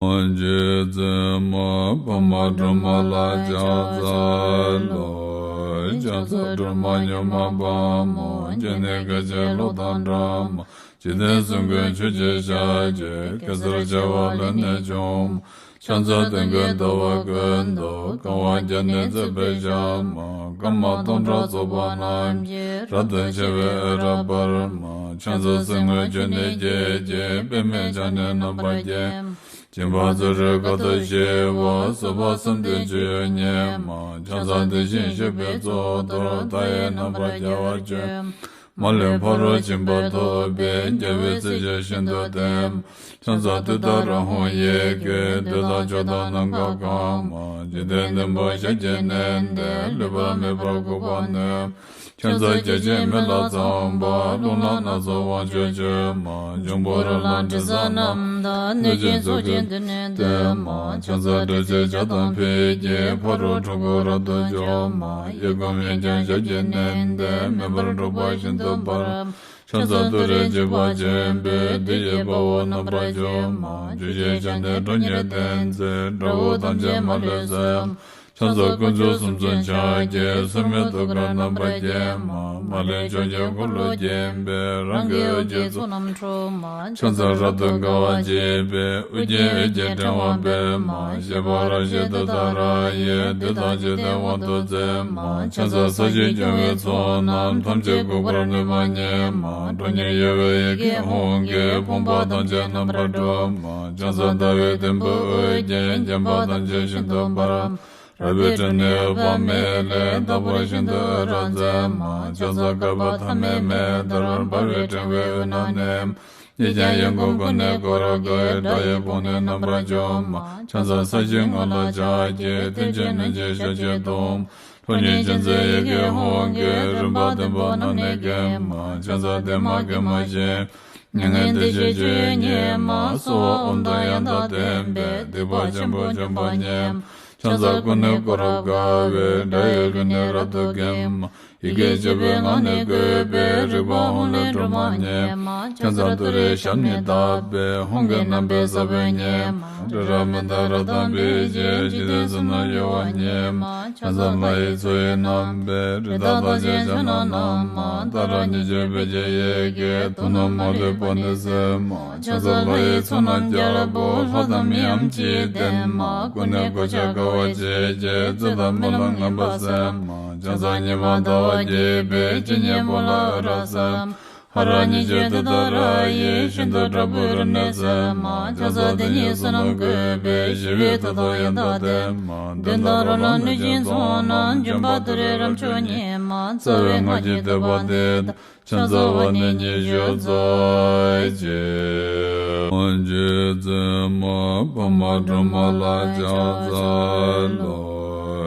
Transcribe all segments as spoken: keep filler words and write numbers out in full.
རྗེ་བཙུན་མོ་ཕ་མ་སྒྲོལ་མ་ལ་ཕྱག་འཚལ་ལོ། ཕྱག་འཚལ་སྒྲོལ་མ་མྱུར་མ་དཔའ་མོ། སྐྱེ་གནས་སྐད་ཅིག་གློག་དང་འདྲ་མོ། འཇིག་རྟེན་གསུམ་མགོན་ཆུ་སྐྱེས་ཞལ་གྱི། གེ་སར་བྱེ་བ་ལས་ནི་བྱུང་མོ། ཕྱག་འཚལ་སྟོན་ཀའི་ཟླ་བ་ཀུན་ཏུ། གང་བ་བརྒྱ་ནི་བརྩེགས་པའི་ཞལ་མོ། སྐར་མ་སྟོང་ཕྲག་ཚོགས་པ་རྣམས་ཀྱིས། རབ་ཏུ་ཕྱེ་བའི་འོད་རབ་འབར་མོ། ཕྱག་འཚལ་གསེར་དངུལ་ཆུ་ནས་སྐྱེས་ཀྱི། པདྨས་ཕྱག་ནི་རྣམ་པར་བརྒྱན། སྦྱིན་པ་བརྩོན་འགྲུས་དཀའ་ཐུབ་ཞི་བ། བཟོད་པ་བསམ་གཏན་སྤྱོད་ཡུལ་ཉིད་མ། ཕྱག་འཚལ་དེ་བཞིན་གཤེགས་པའི་གཙུག་ཏོར། མཐའ་ཡས་རྣམ་པར་རྒྱལ་བར་སྤྱོད། མ་ལུས་ཕ་རོལ་ཕྱིན་པ་ཐོབ་པའི། རྒྱལ་བའི་སྲས་ཆེན་ཞིང་དུ་འདེབས། ཕྱག་འཚལ་ཏུཏྟཱ་ར་ཧཱུྃ་ཡི་གེ། བདུད་དང་ཕྱོགས་དང་ནམ་མཁའ་གང་མ། འཇིག་རྟེན་བདུན་པོ་ཞལ་གྱིས་མནན་ཏེ། ལུས་པ་མེད་པར་འགུགས་པར་ནུས། ཕྱག་འཚལ་བརྒྱ་བྱིན་མེ་ལྷ་ཚངས་པ། རླུང་ལྷ་སྣ་ཚོགས་དབང་ཕྱུག་མཆོད་མ། འབྱུང་པོ་རོ་ལངས་དྲི་ཟ་རྣམས་དང་། གནོད་སྦྱིན་ཚོགས་ཀྱིས་མདུན་ནས་བསྟོད་མ། ཕྱག་འཚལ་དྲི་ཟའི་ལྗགས་དང་ཕུད་ཀྱིས། ཕ་རོལ་འཁྲུལ་འཁོར་རབ་ཏུ་འཇོམས་མ། གཡས་བསྐུམ་གཡོན་བརྐྱང་ཞབས་ཀྱིས་མནན་ཏེ། མེ་འབར་འཁྲུག་པ་ཤིན་ཏུ་འབར། ཕྱག་འཚལ་ཏུ་རེའི་འཇིགས་པ་ཆེན་པོས། བདུད་ཀྱི་དཔའ་བོ་རྣམ་པར་འཇོམས་མ། བཅུ་ཞལ་ཕྱག་ནི་ཁྲོ་གཉེར་ལྡན་མཛད། དགྲ་བོ་ཐམས་ཅད་མ་ལུས་གསོད། ཕྱག་འཚལ་དཀོན་མཆོག་གསུམ་མཚོན་ཕྱག་རྒྱའི། སོར་མོས་ཐུགས་ཀར་རྣམ་པར་བརྒྱན་མ། མ་ལུས་ཕྱོགས་ཀྱི་འཁོར་ལོས་བརྒྱན་པའི། རང་གི་འོད་ཀྱི་ཚོགས་རྣམས་འཁྲུག་མ། ཕྱག་འཚལ་རབ་ཏུ་དགའ་བ་བརྗིད་པའི། དབུ་རྒྱན་འོད་ཀྱི་ཕྲེང་བ་སྤེལ་མ། བཞད་པ་རབ་བཞད་ཏུཏྟཱ་ར་ཡིས། བདུད་དང་འཇིག་རྟེན་དབང་དུ་མཛད་མ། ཕྱག་འཚལ་ས་གཞི་སྐྱོང་བའི་ཚོགས་རྣམས། ཐམས་ཅད་འགུགས་པར་ནུས་པ་ཉིད་མ། ཁྲོ་གཉེར་གཡོ་བའི་ཡི་གེ་ཧཱུྃ་གིས། ཕོངས་པ་ཐམས་ཅད་རྣམ་པར་སྒྲོལ་མ། ཕྱག་འཚལ་ཟླ་བའི་དུམ་བུས་དབུ་བརྒྱན། བརྒྱན་པ་ཐམས་ཅད་ཤིན་ཏུ་འབར། རལ་པའི་ཕྲེང་ནི་འོད་དཔག་མེད་ལས། དག་པ་ཤིན་ཏུ་འོད་རབ་མཛད་མ། ཕྱག་འཚལ་བསྐལ་པ་ཐ་མའི་མེ་ལྟར། འབར་བའི་ཕྲེང་བའི་དབུས་ན་གནས། གཉིས་ཀྱང་གཡས་བསྐུམ་ཀུན་ནས་བསྐོར་དགའི། དགྲ་ཡི་དཔུང་ནི་རྣམ་པར་འཇོམས་མ། ཕྱག་འཚལ་ས་གཞིའི་ངོས་ལ་ཕྱག་རྒྱའི། མཐིལ་གྱིས་བསྣུན་ཅིང་ཞབས་ཀྱིས་བརྡུང་། ཁྲོ་གཉེར་ཅན་མཛད་ཡི་གེ་ཧཱུྃ་གིས། རིམ་པ་བདུན་པོ་རྣམས་ནི་འགེམས་མ། ཕྱག་འཚལ་བདེ་མ་དགེ་མ་ཞི། མྱ་ངན་འདས་ཞི་སྤྱོད་ཡུལ་ཉིད་མ། གསོལ་བ་ཨོཾ་དང་ཡང་དག་ལྡན་པས། སྡིག་པ་ཆེན་པོ་འཇོམས་པ་ཉིད་མ། ཕྱག་འཚལ་ཀུན་ནས་བསྐོར་རབ་དགའ་བའི། དགྲ་ཡི་ལུས་ནི་རབ་ཏུ་འགེམས་མ། ཡི་གེ་བཅུ་པའི་ངག་ནི་བཀོད་པའི། རིག་པ་ཧཱུྃ་ལས་སྒྲོལ་མ་ཉིད་མ། ཕྱག་འཚལ་ཏུ་རེའི་ཞབས་ནི་བརྡབས་པས། ཧཱུྃ་གི་རྣམ་པའི་ས་བོན་ཉིད་མ། རི་རབ་མི་འདའ་རབ་དང་འབིགས་བྱེད། འཇིག་རྟེན་གསུམ་རྣམས་གཡོ་བ་ཉིད་མ། ཕྱག་འཚལ་ལྷ་ཡི་མཚོ་ཡི་རྣམ་པའི། རི་དྭགས་རྟགས་ཅན་ཕྱག་ན་བསྣམས་མ། ཏཱ་ར་གཉིས་བརྗོད་བོད་ཀྱི་ཡི་གེས། དུག་རྣམས་མ་ལུས་པ་ནི་སེལ་མ། ཕྱག་འཚལ་ལྷ་ཡི་ཚོགས་རྣམས་རྒྱལ་པོ། ལྷ་དང་མིའམ་ཅི་ཡིས་བསྟེན་མ། ཀུན་ནས་གོ་ཆ་དགའ་བ་བྱེད་ཅིང་། རྩོད་དང་སྨོན་ལམ་ངན་པ་སེལ་མ། ཕྱག་འཚལ་ཉི་མ་ཟླ་བ་རྒྱས་པའི། སྤྱན་གཉིས་པོ་ལ་འོད་རབ་གསལ་མ། ཧ་ར་གཉིས་བརྗོད་ཏུཏྟཱ་ར་ཡིས། ཤིན་ཏུ་དྲག་པོའི་རིམས་ནད་སེལ་མ། ཕྱག་འཚལ་དེ་ཉིད་བསོད་ནམས་བཀོད་པའི། ཞི་བའི་མཐུ་སྟོབས་ཡང་དག་ལྡན་མ། གདོན་དང་རོ་ལངས་གནོད་སྦྱིན་ཚོགས་རྣམས། འཇོམས་པ་ཏུ་རེའི་རབ་མཆོག་ཉིད་མ། རྩ་བའི་སྔགས་ཀྱི་བསྟོད་པ་འདི་དང་། ཕྱག་འཚལ་བ་ནི་ཉི་ཤུ་རྩ་གཅིག་རྗེ་བཙུན་མོ་ཕ་མ་སྒྲོལ་མ་ལ་ཕྱག་འཚལ་ལོ།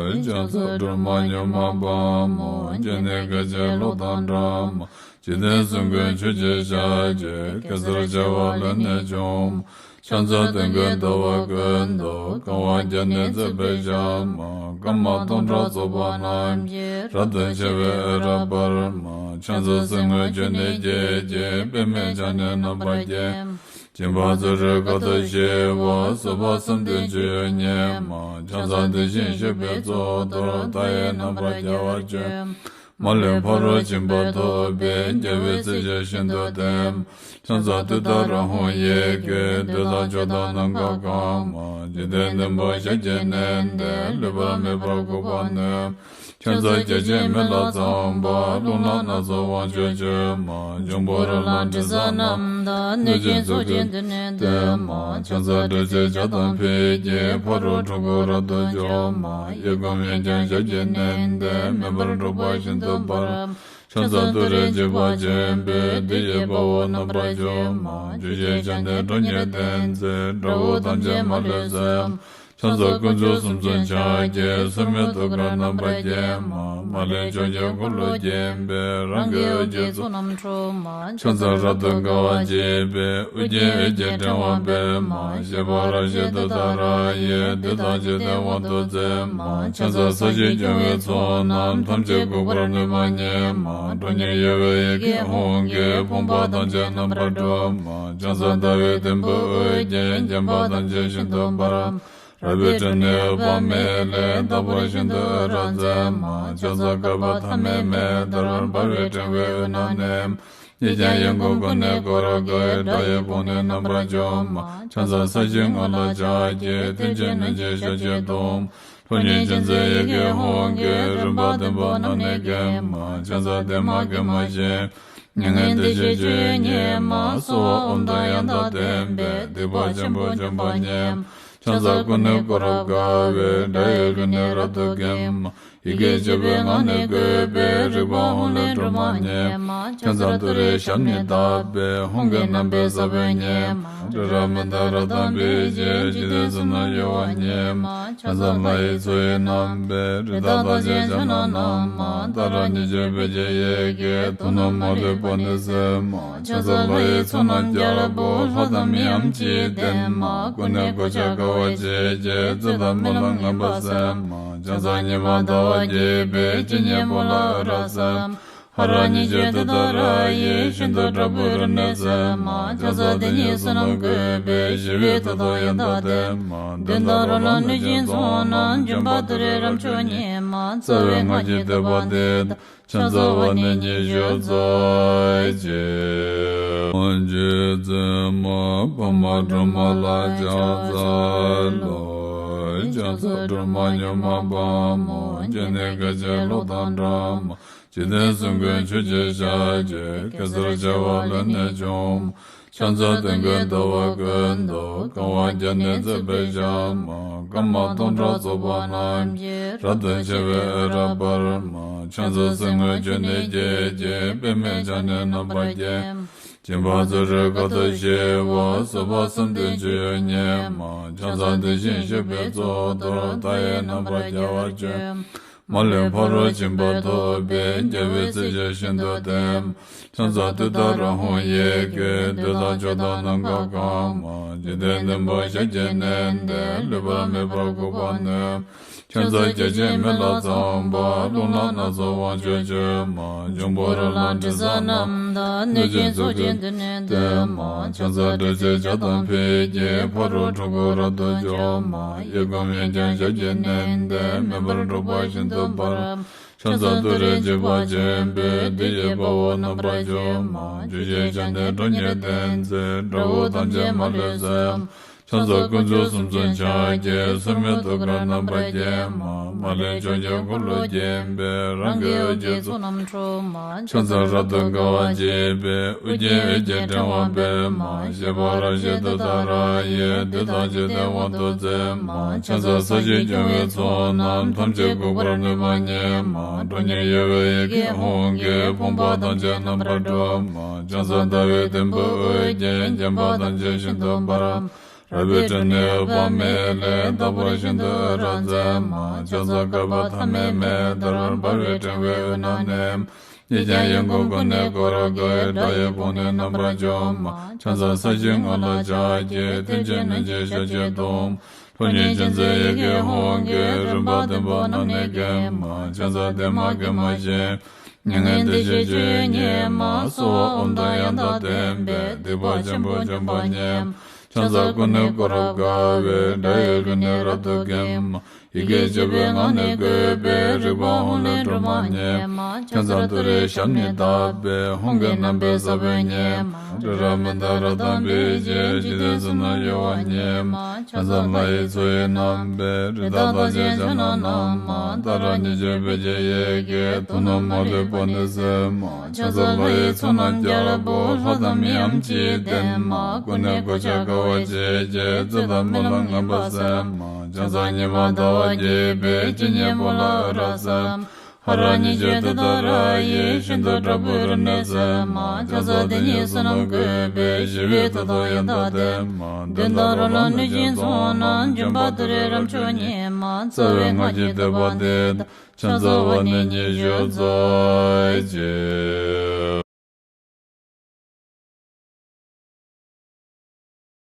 ཕྱག་འཚལ་སྒྲོལ་མ་མྱུར་མ་དཔའ་མོ། སྤྱན་ནི་སྐད་ཅིག་གློག་དང་འདྲ་མོ། འཇིག་རྟེན་གསུམ་མགོན་ཆུ་སྐྱེས་ཞལ་གྱི། གེ་སར་བྱེ་བ་ལས་ནི་བྱུང་མོ། ཕྱག་འཚལ་སྟོན་ཀའི་ཟླ་བ་ཀུན་ཏུ། གང་བ་བརྒྱ་ནི་བརྩེགས་པའི་ཞལ་མ། སྐར་མ་སྟོང་ཕྲག་ཚོགས་པ་རྣམས་ཀྱིས། རབ་ཏུ་ཕྱེ་བའི་འོད་རབ་འབར་མ། ཕྱག་འཚལ་གསེར་དངུལ་ཆུ་ནས་སྐྱེས་ཀྱི། པདྨས་ཕྱག་ནི་རྣམ་པར་བརྒྱན། སྦྱིན་པ་བརྩོན་འགྲུས་དཀའ་ཐུབ་ཞི་བ། བཟོད་པ་བསམ་གཏན་སྤྱོད་ཡུལ་ཉིད་མ། ཕྱག་འཚལ་དེ་བཞིན་གཤེགས་པའི་གཙུག་ཏོར། མཐའ་ཡས་རྣམ་པར་རྒྱལ་བར་སྤྱོད། མ་ལུས་ཕ་རོལ་ཕྱིན་པ་ཐོབ་པའི། རྒྱལ་བའི་སྲས་ཆེན་ཞིང་དུ་འདེབས། ཕྱག་འཚལ་ཏུཏྟཱ་ར་ཧཱུྃ་ཡི་གེ། བདུད་དང་ཕྱོགས་དང་ནམ་མཁའ་གང་མ། འཇིག་རྟེན་བདུན་པོ་ཞལ་གྱིས་མནན་ཏེ། ལུས་པ་མེད་པར་འགུགས་པར་ནུས། ཕྱག་འཚལ་བརྒྱ་བྱིན་མེ་ལྷ་ཚངས་པ། རླུང་ལྷ་སྣ་ཚོགས་དབང་ཕྱུག་མཆོད་མ། འབྱུང་པོ་རོ་ལངས་དྲི་ཟ་རྣམས་དང་། གནོད་སྦྱིན་ཚོགས་ཀྱིས་མདུན་ནས་བསྟོད་མ། ཕྱག་འཚལ་དྲི་ཟའི་ལྗགས་དང་ཕུད་ཀྱིས། ཕ་རོལ་འཁྲུལ་འཁོར་རབ་ཏུ་འཇོམས་མ། གཡས་བསྐུམ་གཡོན་བརྐྱང་ཞབས་ཀྱིས་མནན་ཏེ། མེ་འབར་འཁྲུག་པ་ཤིན་ཏུ་འབར། ཕྱག་འཚལ་ཏུ་རེའི་འཇིགས་པ་ཆེན་པོས། བདུད་ཀྱི་དཔའ་བོ་རྣམ་པར་འཇོམས་མ། བཅུ་ཞལ་ཕྱག་ནི་ཁྲོ་གཉེར་ལྡན་མཛད། དགྲ་བོ་ཐམས་ཅད་མ་ལུས་གསོད། ཕྱག་འཚལ་དཀོན་མཆོག་གསུམ་མཚོན་ཕྱག་རྒྱའི། སྲུང་མའི་ཐུགས་ཀར་རྣམ་པར་བརྒྱན་མ། མ་ལུས་ཕྱོགས་བཅུའི་འཁོར་ལོ་བརྒྱན་པའི། རང་གི་འོད་ཀྱི་ཚོགས་རྣམས་འཁྲུགས་མ། ཕྱག་འཚལ་རབ་ཏུ་དགའ་བ་བརྗིད་པའི། ཨོ་རྒྱན་འོད་ཀྱི་ཕྲེང་བ་སྤེལ་མ། བཞད་པ་རབ་བཞད་ཏུཏྟཱ་ར་ཡིས། བདུད་དང་འཇིག་རྟེན་དབང་དུ་མཛད་མ། ཕྱག་འཚལ་ས་གཞི་སྐྱོང་བའི་ཚོགས་རྣམས། ཐམས་ཅད་འགུགས་པར་ནུས་པ་ཉིད་མ། ཁྲོ་གཉེར་གཡོ་བའི་ཡི་གེ་ཧཱུྃ་གིས། ཕོངས་པ་ཐམས་ཅད་རྣམ་པར་སྒྲོལ་མ། ཕྱག་འཚལ་ཟླ་བའི་དུམ་བུས་འོད་ཀྱིས། བརྒྱན་པ་ཐམས་ཅད་ཤིན་ཏུ་འབར་མ། རལ་པའི་ཁྲོད་ནས་འོད་དཔག་མེད་ལས། རྟག་པར་ཤིན་ཏུ་འོད་རབ་མཛད་མ། ཕྱག་འཚལ་བསྐལ་པ་ཐ་མའི་མེ་ལྟར། འབར་བའི་ཕྲེང་བའི་དབུས་ན་གནས། གཡས་བརྐྱང་གཡོན་བསྐུམ་ཀུན་ནས་བསྐོར་དགའི། དགྲ་ཡི་དཔུང་ནི་རྣམ་པར་འཇོམས་མ། ཕྱག་འཚལ་ས་གཞིའི་ངོས་ལ་ཕྱག་གི། མཐིལ་གྱིས་བསྣུན་ཅིང་ཞབས་ཀྱིས་བརྡུང་། ཁྲོ་གཉེར་ཅན་མཛད་ཡི་གེ་ཧཱུྃ་གིས། རིམ་པ་བདུན་པོ་རྣམས་ནི་འགེམས་མ། ཕྱག་འཚལ་བདེ་མ་དགེ་མ་ཞེས། མྱ་ངན་འདས་ཞི་སྤྱོད་ཡུལ་ཉིད་མ། གསོལ་བ་ཨོཾ་དང་ཡང་དག་ལྡན་པས། སྡིག་པ་ཆེན་པོ་འཇོམས་པ་ཉིད་མ། ཕྱག་འཚལ་ཀུན་ནས་བསྐོར་རབ་དགའ་བའི། དགྲ་ཡི་རླུང་ནི་རབ་ཏུ་འགེམས་མ། ཡི་གེ་བཅུ་པའི་ངག་ནི་བཀོད་པའི། རིག་པ་ཧཱུྃ་ལས་སྒྲོལ་མ་ཉིད་མ། ཕྱག་འཚལ་ཏུ་རེའི་ཞབས་ནི་བརྡབས་པས། ཧཱུྃ་གི་རྣམ་པའི་ས་བོན་ཉིད་མ། རི་རབ་མནྡ་ར་དང་འབིགས་བྱེད། འཇིག་རྟེན་གསུམ་རྣམས་གཡོ་བ་ཉིད་མ། ཕྱག་འཚལ་ལྷ་ཡི་མཚོ་ཡི་རྣམ་པའི། རི་དྭགས་རྟགས་ཅན་ཕྱག་ན་བསྣམས་མ། ཏཱ་ར་གཉིས་བརྗོད་བོད་ཀྱི་ཡི་གེས། དུག་རྣམས་མ་ལུས་པ་ནི་སེལ་མ། ཕྱག་འཚལ་ལྷ་ཡི་ཚོགས་རྣམས་རྒྱལ་པོ། ལྷ་དང་མིའམ་ཅི་ཡིས་བསྟེན་མ། ཀུན་ནས་གོ་ཆ་དགའ་བ་བརྗིད་ཀྱིས། རྩོད་དང་རྨི་ལམ་ངན་པ་སེལ་མ། ཕྱག་འཚལ་ཉི་མ་ཟླ་བ་རྒྱས་པའི། སྤྱན་གཉིས་པོ་ལ་འོད་རབ་གསལ་མ། ཧ་ར་གཉིས་བརྗོད་ཏུཏྟཱ་ར་ཡིས། ཤིན་ཏུ་དྲག་པོའི་རིམས་ནད་སེལ་མ། ཕྱག་འཚལ་དེ་ཉིད་བསོད་ནམས་བཀོད་པའི། ཞི་བའི་མཐུ་སྟོབས་ཡང་དག་ལྡན་མ། གདོན་དང་རོ་ལངས་གནོད་སྦྱིན་ཚོགས་རྣམས། འཇོམས་པ་ཏུ་རེ་རབ་མཆོག་ཉིད་མ། རྩ་བའི་སྔགས་ཀྱི་བསྟོད་པ་འདི་དང་། ཕྱག་འཚལ་བ་ནི་ཉི་ཤུ་རྩ་གཅིག་རྗེ་བཙུན་མ་འཕགས་མ་སྒྲོལ་མ་ལ་ཕྱག་འཚལ་ལོ། ཕྱག་འཚལ་སྒྲོལ་མ་མྱུར་མ་དཔའ་མོ། སྤྱན་ནི་སྐད་ཅིག་གློག་དང་འདྲ་མ། འཇིག་རྟེན་གསུམ་མགོན་ཆུ་སྐྱེས་ཞལ་གྱི། གེ་སར་བྱེ་བ་ལས་ནི་བྱུང་། ཕྱག་འཚལ་སྟོན་ཀའི་ཟླ་བ་ཀུན་ཏུ། གང་བ་བརྒྱ་ནི་བརྩེགས་པའི་ཞལ་མ། སྐར་མ་སྟོང་ཕྲག་ཚོགས་པ་རྣམས་ཀྱིས། རབ་ཏུ་ཕྱེ་བའི་འོད་རབ་འབར་མ། ཕྱག་འཚལ་གསེར་དངུལ་ཆུ་ནས་སྐྱེས་ཀྱི། པདྨས་ཕྱག་ནི་རྣམ་པར་བརྒྱན། སྦྱིན་པ་གཙུག་རུས་དཀའ་ཐུབ་ཞི་བ། བཟོད་པ་གསུམ་ལྡན་སྤྱོད་ཡུལ་ཉིད་མ། ཕྱག་འཚལ་དེ་བཞིན་གཤེགས་པའི་གཙུག་ཏོར། མཐའ་ཡས་རྣམ་པར་རྒྱལ་བར་སྤྱོད། མ་ལུས་ཕ་རོལ་ཕྱིན་པ་ཐོབ་པའི། རྒྱལ་བའི་སྲས་ཀྱིས་ཤིན་ཏུ་བསྟེན། ཕྱག་འཚལ་ཏུཏྟཱ་ར་ཧཱུྃ་ཡི་གེས། བདུད་དང་ཕྱོགས་དང་ནམ་མཁའ་གང་མ། འཇིག་རྟེན་བདུན་པོ་ཞལ་གྱིས་མནན་ཏེ། ལུས་པ་མེད་པར་འགུགས་པར་ནུས། ཕྱག་འཚལ་བརྒྱ་བྱིན་མེ་ལྷ་ཚངས་པ། རླུང་ལྷ་སྣ་ཚོགས་དབང་ཕྱུག་མཆོད་མ། འབྱུང་པོ་རོ་ལངས་དྲི་ཟ་རྣམས་དང་། གནོད་སྦྱིན་ཚོགས་ཀྱིས་མདུན་ནས་བསྟོད་མ། ཕྱག་འཚལ་དྲི་ཟའི་ཇ་དང་ཕུད་ཀྱིས། ཕ་རོལ་འཁྲུལ་འཁོར་རབ་ཏུ་འཇོམས་མ། གཡས་བསྐུམ་གཡོན་བརྐྱང་ཞལ་གྱིས་མནན་ཏེ། མེ་འབར་འཁྲུགས་པ་ཤིན་ཏུ་འབར། ཕྱག་འཚལ་ཏུ་རེ་འཇིགས་པ་ཆེན་པོས། བདུད་ཀྱི་དཔའ་བོ་རྣམ་པར་འཇོམས་མ། བཅུ་བཞི་ཕྱག་ནི་ཁྲོ་གཉེར་ལྡན་མཛད། དགྲ་བོ་ཐམས་ཅད་མ་ལུས་གསོད། ཕྱག་འཚལ་དཀོན་མཆོག་གསུམ་མཚོན་ཕྱག་རྒྱའི། སྲུང་མའི་ཐུགས་ཀར་རྣམ་པར་བརྒྱན་མ། མ་ལུས་ཕྱོགས་བཅུའི་འཁོར་ལོས་བརྒྱན་པའི། རང་གི་འོད་ཀྱི་ཚོགས་རྣམས་འཁྲུགས་མ། ཕྱག་འཚལ་རབ་ཏུ་དགའ་བ་བརྗིད་པའི། ཨོ་རྒྱན་འོད་ཀྱི་ཕྲེང་བ་སྤེལ་མ། བཞད་པ་རབ་བཞད་ཏུཏྟཱ་ར་ཡིས། བདུད་དང་འཇིག་རྟེན་དབང་དུ་མཛད་མ། ཕྱག་འཚལ་ས་གཞི་སྐྱོང་བའི་ཚོགས་རྣམས། ཐམས་ཅད་འགུགས་པར་ནུས་པ་ཉིད་མ། ཁྲོ་གཉེར་གཡོ་བའི་ཡི་གེ་ཧཱུྃ་གིས། ཕོངས་པ་ཐམས་ཅད་རྣམ་པར་སྒྲོལ་མ། ཕྱག་འཚལ་ཟླ་བའི་དུམ་བུས་འོད་ཀྱིས། བརྒྱན་པ་ཐམས་ཅད་ཤིན་ཏུ་འབར་མ། རལ་པའི་ཁྲོད་ནས་འོད་དཔག་མེད་ལས། རྟག་པར་ཤིན་ཏུ་འོད་རབ་མཛད་མ། ཕྱག་འཚལ་བསྐལ་པ་ཐ་མའི་མེ་ལྟར། འབར་བའི་ཕྲེང་བའི་དབུས་ན་གནས། གཡས་བརྐྱང་གཡོན་བསྐུམ་ཀུན་ནས་བསྐོར་དགའི། དགྲ་ཡི་དཔུང་ནི་རྣམ་པར་འཇོམས་མ། ཕྱག་འཚལ་ས་གཞིའི་ངོས་ལ་ཕྱག་གི། མཐིལ་གྱིས་བསྣུན་ཅིང་ཞབས་ཀྱིས་བརྡུང་། ཁྲོ་གཉེར་ཅན་མཛད་ཡི་གེ་ཧཱུྃ་གིས། རིམ་པ་བདུན་པོ་རྣམས་ནི་འགེམས་མ། ཕྱག་འཚལ་བདེ་མ་དགེ་མ་ཞེས། མྱ་ངན་འདས་ཞི་སྤྱོད་ཡུལ་ཉིད་མ། གསོལ་བ་ཨོཾ་དང་ཡང་དག་ལྡན་པས། སྡིག་པ་ཆེན་པོ་འཇོམས་པ་ཉིད་མ། ཕྱག་འཚལ་ཀུན་ནས་བསྐོར་རབ་དགའ་བའི། དགྲ་ཡི་རླུང་ནི་རབ་ཏུ་འགེམས་མ། ཡི་གེ་བཅུ་པའི་ངག་ནི་བཀོད་པའི། རིག་པ་ཧཱུྃ་ལས་སྒྲོལ་མ་ཉིད་མ། ཕྱག་འཚལ་ཏུ་རེའི་ཞབས་ནི་བརྡབས་པས། ཧཱུྃ་གི་རྣམ་པའི་ས་བོན་ཉིད་མ། རི་རབ་མནྡ་ར་དང་འབིགས་བྱེད། འཇིག་རྟེན་གསུམ་རྣམས་གཡོ་བ་ཉིད་མ། ཕྱག་འཚལ་ལྷ་ཡི་མཚོ་ཡི་རྣམ་པའི། རི་དྭགས་རྟགས་ཅན་ཕྱག་ན་བསྣམས་མ། ཏཱ་ར་གཉིས་བརྗོད་བོད་ཀྱི་ཡི་གེས། དུག་རྣམས་མ་ལུས་པ་ནི་སེལ་མ། ཕྱག་འཚལ་ལྷ་ཡི་ཚོགས་རྣམས་རྒྱལ་པོ། ལྷ་དང་མིའམ་ཅི་ཡིས་བསྟེན་མ། ཀུན་ནས་གོ་ཆ་དགའ་བ་བརྗིད་ཀྱིས། རྩོད་དང་རྨི་ལམ་ངན་པ་སེལ་མ། ཕྱག་འཚལ་ཉི་མ་ཟླ་བ་རྒྱས་པའི། སྤྱན་གཉིས་པོ་ལ་འོད་རབ་གསལ་མ། ཧ་ར་ཉིད་ཀྱི་དེ་ལྟར་ཡིད་བཞིན་དུ་དྲག་པོའི་རིམས་ནད་མཛད་མ། ཕྱག་འཚལ་དེ་ཉིད་བསོད་ནམས་བཀོད་པས་ཞི་བའི་མཐུ་དང་ཡང་དག་ལྡན་མ། གདོན་དང་རོ་ལངས་གནོད་སྦྱིན་ཚོགས་རྣམས། འཇོམས་པ་ཏུ་རེ་རབ་མཆོག་ཉིད་མ། རྩ་བའི་སྔགས་ཀྱི་བསྟོད་པ་འདི་དང་། ཕྱག་འཚལ་བ་ནི་ཉི་ཤུ་རྩ་གཅིག